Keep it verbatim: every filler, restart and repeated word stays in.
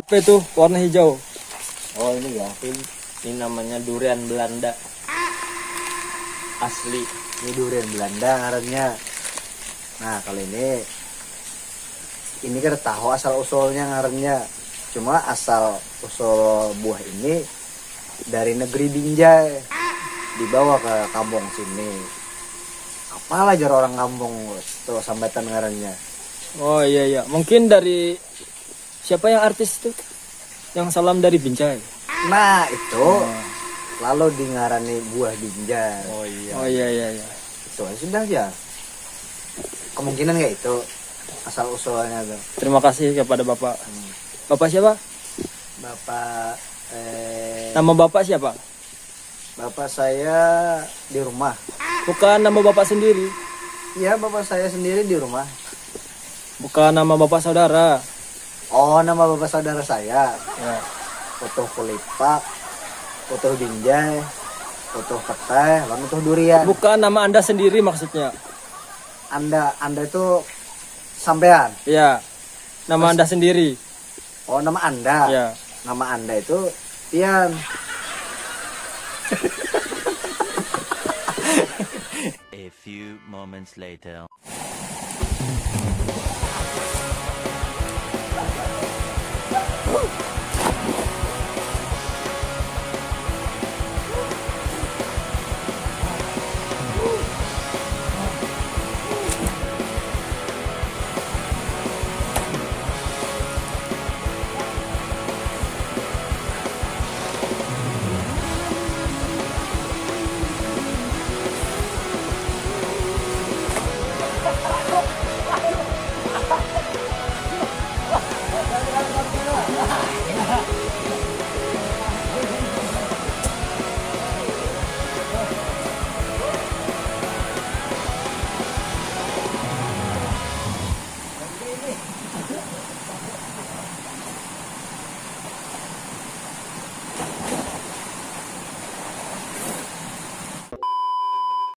Apa itu warna hijau? Oh, ini ya, ini, ini namanya durian Belanda asli. Ini durian Belanda ngarannya. Nah, kalau ini, ini kada tahu asal usulnya ngarannya. Cuma asal usul buah ini dari negeri Binjai, dibawa ke kampung sini. Apalah jar orang kampung tuh sambatan ngarannya. Oh iya, iya, mungkin dari siapa yang artis itu, yang salam dari Binjai? Nah, itu lalu dingarani buah Binjai. Oh iya, iya, iya. Itu aja sudah ya. Kemungkinan kayak itu asal usulnya tuh. Terima kasih kepada bapak. Bapak siapa? Bapak eh Nama bapak siapa? Bapak saya di rumah. Bukan nama bapak sendiri. Iya, bapak saya sendiri di rumah. Bukan nama bapak saudara. Oh, nama bapak saudara saya. Ya. Utuh Kulipak, Utuh Binjai, Utuh Petai, lalu Utuh Durian. Bukan nama anda sendiri maksudnya. Anda, Anda itu sampean. Ya. Nama anda sendiri. Oh, nama Anda. Ya. Nama Anda itu Pian. A few moments later.